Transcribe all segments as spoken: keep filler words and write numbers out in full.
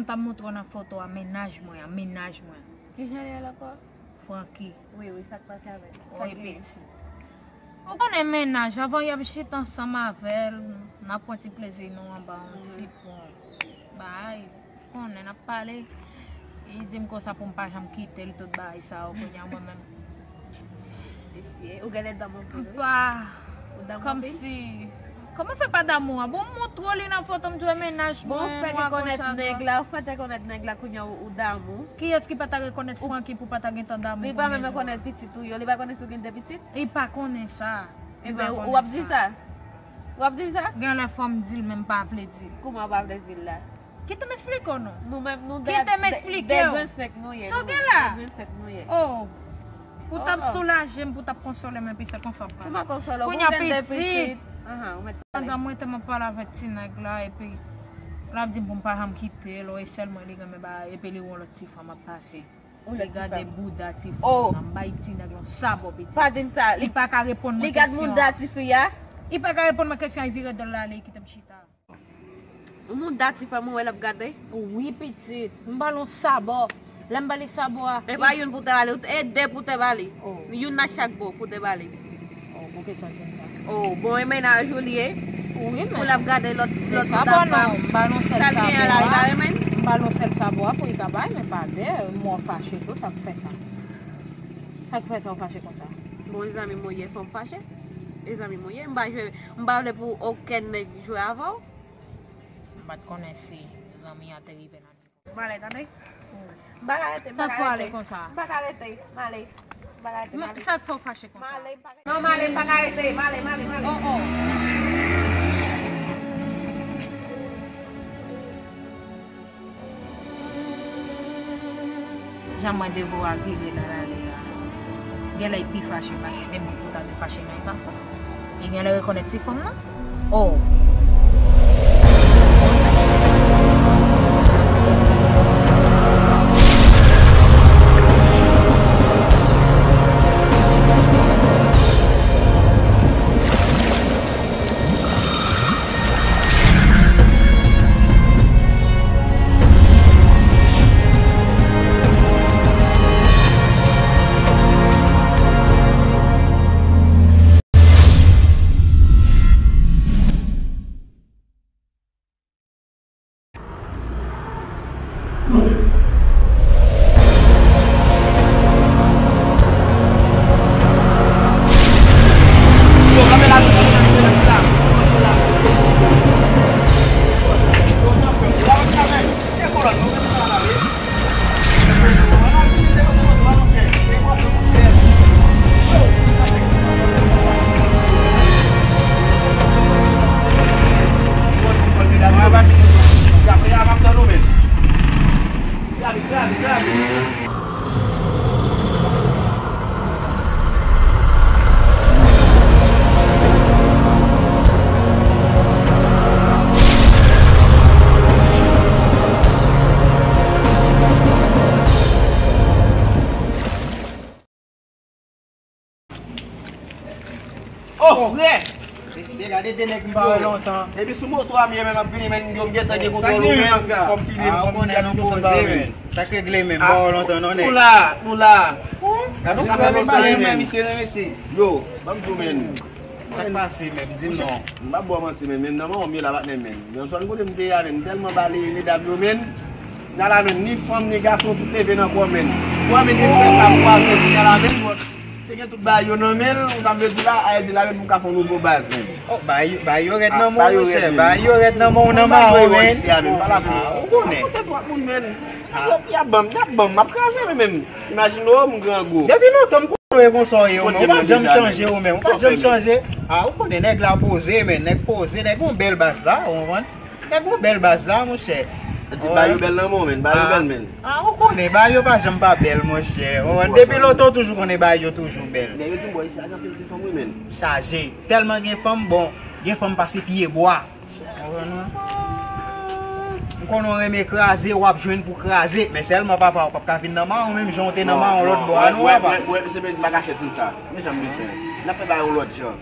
M t ap montre w nan foto a, mennaj mwen an, mennaj mwen. Kijan li rele ankò? Francky. Wi, wi, sa k pase avè l? Sa k genyen? Wi, pitit. Ou konnen mennaj, avan y ap chita ansanm avè l, n ap pran ti plezi nou anba yon ti pon. Bay, konnen n ap pale. Li di m konsa pou m pa janm kite l, tout bagay sa yo, kounye a mwen menm. Mesye, ou genlè damou anpil, wi. Ou damou anpil? Kòmsi, kòman fè pa damou a? Bon, m montre w li nan foto, m di w e mennaj mwen, ou fè gen konèt nèg la, ou fè te konèt nèg la, kounye a ou, ou damou. Kiyès ki pa ta rekonèt Francky pou pa ta gentan damou? Li pa menm rekonèt pitit ou yo, li pa konnen si w gen de pitit? Li pa konnen sa. Li pa konnen sa. Ebyen, w ap di sa? W ap di sa? Genlè fò m di l, men m pa vle di l. Kouman w pa vle di l la? Kite m eksplike w non. Nou menm, nou de, kite m de, eksplike w. De grenn senk nou ye. Sa w gen la? De grenn senk nou ye. Oh. Pou t ap soulaje m, pou t ap konsole m, epi se konsa w pale. Pou m konsole w, kounye a pitit. Ahan, ou mèt pale. Pandan mwen te m ap pale avèk ti nèg la, epi l ap di m pou m pa janm kite l, e sèl mwen li renmen ba, epi li wè yon lòt ti fanm ap pase. Li gade bouda ti fanm nan, m bay ti nèg lan sabò pitit. Pa di m sa. Li pa ka reponn mwen kesyon an. Li gad bouda ti fi a? Li pa ka reponn mwen kesyon an, li vire do l ale, li kite m chita. Yon moun dati fè mwen wè l ap gade. Wi, pitit. M ba l yon sabò. Lè m ba li sabò a. E pa youn pou te ba li, e de pou te ba li. Oh. Youn nan chak bò pou te ba li. Oh, pou kesyon sa. Oh, bon, e mennaj ou li ye? Wi, men. Pou l ap gade lòt, lòt moun dati fè. M ba l yon sèl sabò a. Sa l genyen la, li pa renmen l? M ba l yon sèl sabò a pou li ka bay, men pa de. M wè w fache tou, sa k fè sa. Sa k fè sa w fache konsa? Bon, e zanmi m ou ye, fò m fache. E zanmi m ou ye, m pa jwe, m pa vle pou okenn nèg jwe avè w. M pa t konnen si zanmi an te rive nan nivo. M ale, tande? M pa ka rete, m pa ka rete. Sa k fè w ale konsa? M pa ka rete, m ale. M pa ka rete, m ale. Men sa k fè w fache konsa? M ale, m pa ka rete. Non, m ale, m pa ka rete, m ale, m ale, m ale. Oh, oh. Jan mwen Devora vire l al ale a, genlè li pi fache pase de moun pou ta dwe fache nan eta sa. Li genlè rekonèt ti fanm nan. Oh! Oh, frè! Mesye, gade de nèg m pa wè lontan. Depi sou moto a m ye, men m ap vini, men yo m gentan gen kontwòl ou, men fò m fini, fò m gade tout tan, men. Sa k regle, men m pa wè lontan, non, nèg. Nou la, nou la. Gade sa fè pale, men. Mesye, mesye. Yo, ban m di w, men. Sa k pase, men? Di m non. M pa ba w manti, men, men nan manman m ye la, patnè, men. Yon sèl kote m te ye a, men, m tèlman bale medam yo, men. Nan la, men, ni fanm, ni gason, tout leve nan kò, men. Kwa, men, te fè sa, kwa, men, nan la, men, bon. Se gen tout bagay yo nan men l, ou sa vle di la, a di la menm pou ka fè yon nouvo baz menm. Oh, bagay, bagay yo rèd nan men w, monchè. Bagay yo rèd nan men w, nan mawon, men. Ou konnen. Kote twòp moun, men. Y ap ban m, y ap ban m, m ap kraze mwen menm. Imajine w, m grangou. Depi lontan m konnen w e konsa w ye, ou menm. Ou pa janm chanje, ou menm. Ou pa janm chanje. Ah, ou konnen nèg la poze, men. Nèg poze, nèg yon bèl baz la, ou konprann? Nèg yon bèl baz la, monchè. Di bagay yo bèl nan men w, men. Bagay yo bèl, men. Ah, ou konnen, bagay yo pa janm pa bèl, monchè. Ou konprann? Depi lontan, w toujou konnen bagay yo toujou bèl. Men yo di m, bò, isi a gen anpil ti fanm, wi, men. Chaje. Tèlman gen fanm, bon, gen fanm pase pye bwa. Ou konprann, wi? M konnen w renmen kraze, w ap jwenn pou kraze. Men sèlman, papa, w p ap ka vin nan mawon menm jan w te nan mawon lòt bò a, non, papa. Wè, wè, se pa kachèt di m sa. Men jan m bezwen. N ap fè bagay yon lòt jan.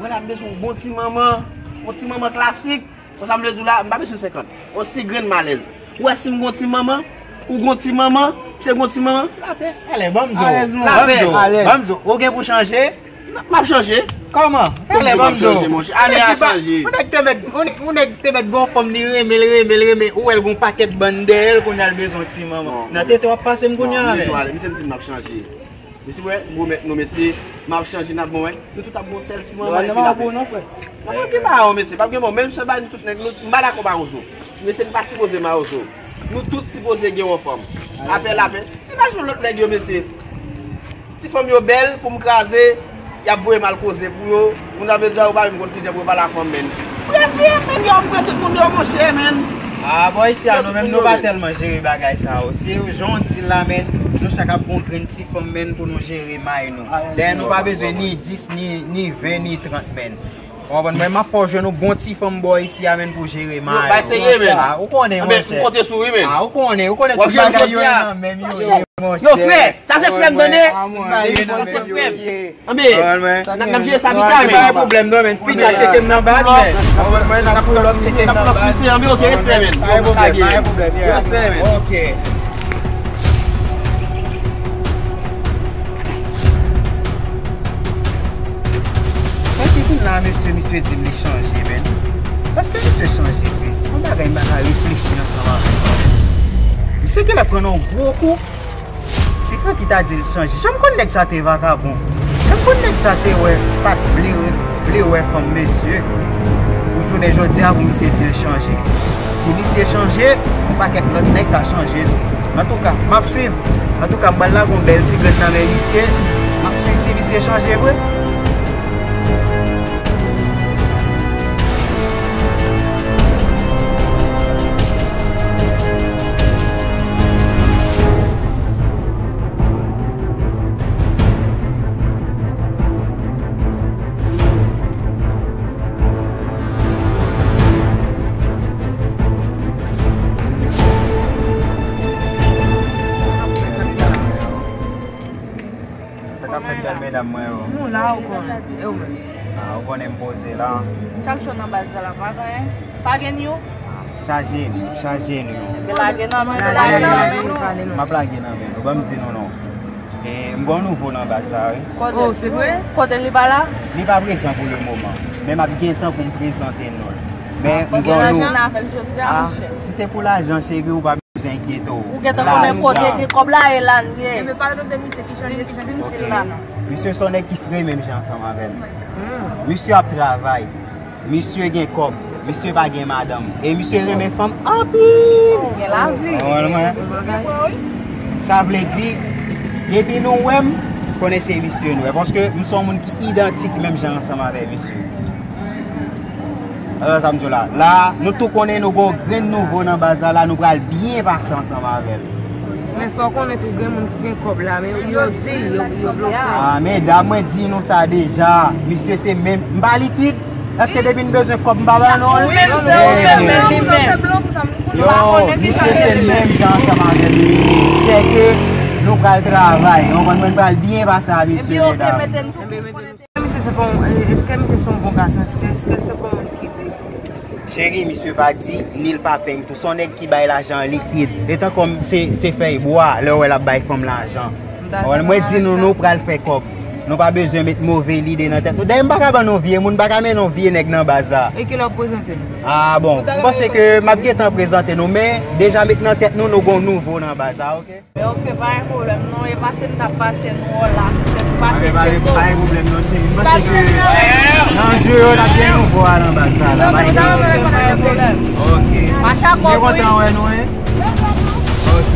Mwen la, m bezwen yon bon ti manman, yon ti manman klasik. Konsa m vle di w la, m pa bezwen senkant. Yon senk grenn malèz. Ou wè si m gon ti manman? Ou gon ti manman? Se gon ti manman? Lapè. Alè, ban m di w. Alèz, mon. Lapè. Ban m di w. Ban m di w. Ou gen pou chanje? M ap chanje. Kòman? Alè, ban m di w. Chanje, monchè. Ane a chanje. Yon nèg te mèt, yon nèg, yon nèg te mèt gon fanm li renmen, l renmen, l renmen. Ou wè l gon pakèt bann dèyè l, kounye a l bezwen ti manman. Nan tete w ap pase m kounye a, men. Misye m di m ap chanje. Mesye, mwen, m remèt nou, mesye. M ap chanje, n ap bon, wè. Nou tout ap gon sèl ti manman epi lapè. Non, p ap gen mawo, mesye, p ap gen mawo. Menm si yo bay nou tout nèg, nou, m pa dakò mawozo. Mesye, nou pa sipoze mawozo. Nou tout sipoze gen yon fanm. Lapè, lapè. Imajine lòt nèg yo, mesye. Ti fanm yo bèl pou m kraze, y ap voye m al koze pou yo. Moun ap di a, ou pa menm konn kijan pou yo pale a fanm, menn. Prese, menn, yo ap pran tout moun yo, monchè, menn. Ah, bò, isi a, nou menm, nou pa tèlman jere bagay sa yo. Se jan w di l la, menn, nou chak ap gon grenn ti fanm, menn, pou nou jere may nou. Dayè, nou pa bezwen ni dis, ni, ni ven, ni trant, menn. Ou konprann? Mwen, m ap fè w jwenn yon bon ti fanm bò isi a, menn, pou jere may ou. Bay serye, menn. Ah, ou konnen, monchè. M konte sou ou, menn. Ah, ou konnen, ou konnen tout bagay yo nan menm yo ye, monchè. Yo, frè, sa se frè m, tande? Sa se frè m. Anben, n ap jere sa pita, menn. Pa gen pwoblèm non, menn. Pita tcheke m nan baz, menn. Mwen, mwen, n ap pull up tcheke m nan baz. Anben, ok, respè, menn. Pa gen pwoblèm, pa gen pwoblèm, yeah. Respè, menn. Ok. Paske kounye a, mesye, misye di m li chanje, menn. Èske misye chanje vre? Yon bagay m pa ka reflechi ansanm avè l. Misye genlè pran nan yon gwo kou. Si Francky ta di l chanje, jan m konn nèg sa te vakabon, jan m konn nèg sa te wè, pa t vle, vle wè fanm mesye, pou jounen jodi a pou misye di l chanje. Si misye chanje, yon pakèt lòt nèg ka chanje tou. Antouka, m ap swiv. Antouka, m pral lage yon bèl ti grenn nan men misye. M ap swiv si misye chanje vre. Sa k ap fèt, bèl medam mwen yo? Nou la, ou konnen. E ou menm? Ah, ou konnen m poze la. Chak jou nan baz la, pa gen anyen? Pa gen nou? Chaje nou, chaje nou. Epi lage nan men nou, lage nan men nou. M ap lage nan men nou, ban m di nou non. E, m gen yon nouvo nan baz sa, wi. Kote? Oh, se vre? Kote li pa la? Li pa prezan pou le moman, men m ap gen tan pou m prezante nou l. Men m gen yon nou... Pou lajan? Ah, si se pou lajan, cheri, ou pa bezwen enkyete w. Ou gentan konnen kote gen kòb la, e la l ye. Enben, pale nou de misye, kijan l ye, kijan l ye. Misye se yon nèg ki fre menm jan ansanm avè m. Misye ap travay. Misye gen kòb. Misye pa gen madanm. E misye renmen fanm anpil. Gen lavi. Ou konprann mwen? Sa vle di, depi nou wè m, konnen se misye nou wè. Paske m se yon moun ki idantik menm jan ansanm avè misye. Alò, sa m di w la. La, nou tou konnen nou gen yon grenn nouvo nan baz la, la nou pral byen pase ansanm avè l. Men fò w konnen tou gen moun ki gen kòb la, men yo di, yo, yo bloke. Ah, medam, mwen di nou sa deja. Misye se menm, m pa likid. Èske depi n bezwen kòb, m pa ba nou l? Wi, se ou menm, li menm. Yo, misye se menm jan ansanm avè m. Se ke nou pral travay. Ou konprann, mwen pral byen pase a misye, medam. Èske misye se pa yon, èske misye se yon bon gason? Èske, èske se pa yon moun ki di? Cheri, misye pa di, ni l pa peng tou. Se yon nèg ki bay lajan an likid. E tankou se, se fèy bwa, lè w wè l ap bay fanm lajan. Mwen di nou, nou pral fè kòb. Nou pa bezwen met move lide nan tèt nou. Dayè, m pa ka ban nou vye moun, m pa ka mennen yon vye nèg nan baz la. E kilè w ap prezante? Ah bon, m panse ke m ap gentan prezante nou, men deja met nan tèt nou, nou gen yon nouvo nan baz la, oke? Ok, pa gen pwoblèm non, e pase n t ap pase nou la, se pou pase tcheke w. Pa gen pwoblèm non, cheri. M panse ke nan jou yo, n ap gen nouvo a nan baz sa la. Pa gen pwoblèm. Ok. Mwen kontan wè nou, wi. Ok.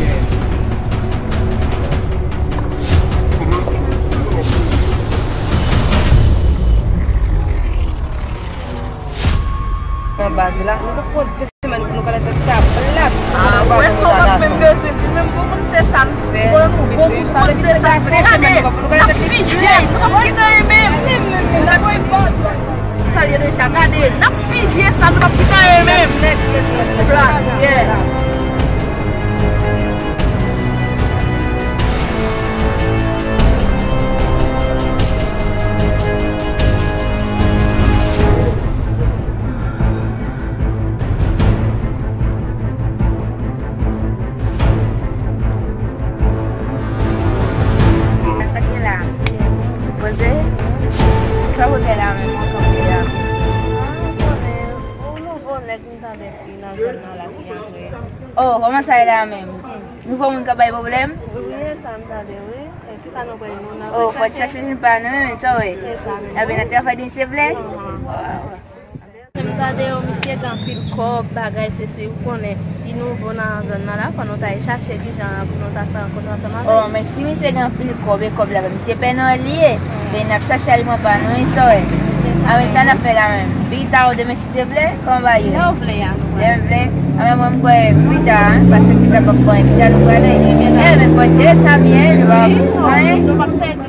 Nan baz la, nou poko Semèn pou nou kale tèt sa plat. Ah, ou wè sa, w p ap menm bezwen di l, menm pou konn se sa n fè. Ou konn se sa n fè. Gade, n ap pije, nou p ap kite anyen menm. Sa l ye deja, gade, n ap pije sa, nou p ap kite anyen menm. Nèt, nèt, nèt, nèt. Plat, yeah. Oh, kòman sa ye la menm? Nouvo moun k ap bay pwoblèm? Wi, e sa m tande, wi. E kisa nou pral nou nan Oh, fò chache nou pa nou menm, sa wè. E sa menm. Ebyen, nan travay misye vle? M tande yo, misye gen anpil kòb, bagay, se, se, ou konnen, li nouvo nan zòn nan la, fò nou ta al chache kijan pou nou ta fè rankontre ansanm avè l. Oh, men si misye gen anpil kòb e kòb la, misye pè nan li ye. Men n ap chache aliman pa nou, wi, sa wè. A, men sa n ap fè la menm? Pita ou demen si Dye vle, kòman ba ye? Lè w vle a, nou Lè w vle. A, men mwen m kwè pita, paske pita p ap fè anyen, pita nou prale. E, men Bondye sa byen, nou pa nou p ap pèdi